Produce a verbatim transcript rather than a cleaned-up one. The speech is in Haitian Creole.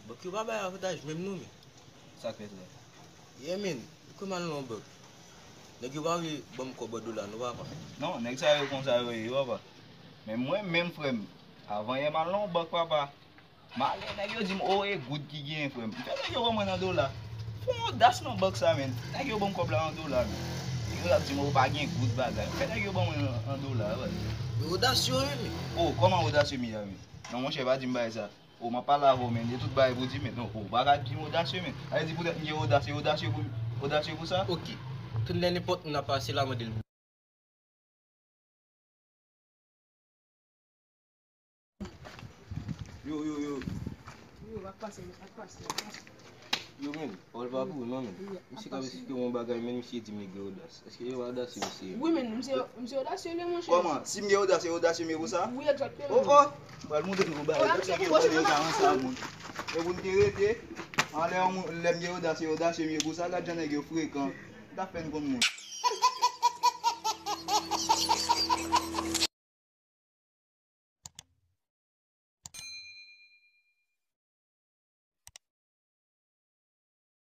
Bank yo pa bay avantaj menm non, men. Sa k fèt la? Yeah, men, ou kwè m al nan yon bank? Nèg yo pa vle ban m kòb an dola non, papa. Non, nèg sa yo konsa yo ye, papa. Men mwen menm, frè m, avan yè m al nan yon bank, papa. M ale, nèg yo di m, o, e goud ki genyen, frè m. M fè nèg yo ban mwen nan dola. Fè yon odas nan bank sa, men. Nèg yo ban m kòb la an dola, men. Yo t ap di m, o, pa gen goud bagay. M fè nèg yo ban mwen an, an dola, wè. Yo odasye, wi, men. O, kòman odasye m ye a, men? Non, monchè, pa di m bagay sa. O, m ap pale avè w, men. Gen tout bagay pou di, men. Non, o, w pa ka di m odasye, men. Sa vle di poutèt m gen odas, e odasye pou, odasye pou sa? Ok. Tounen nenpòt moun ap pase la, mande l. Yo, yo, yo. Yo, ap pase, ap pase, ap pase. Yo, men, pawòl pa pou wi, non, men. Wi, ap pase. Misye k ap esplike yon bagay, men misye di m li gen odas. Èske yo pa odasye, mesye? Wi, men, misye, misye odasye, li, monchè. Kòman? Si m gen odas, se odasye m ye pou sa? Wi, egzakteman. O, o! Pral montre nou yon bagay. Gade nèg yo ban nèg karant sa moun. E pou n te rete, anlè yon moun, lè m gen odas, se odasye m ye pou sa. Gad jan nèg yo frekan. M ta fè n konn moun.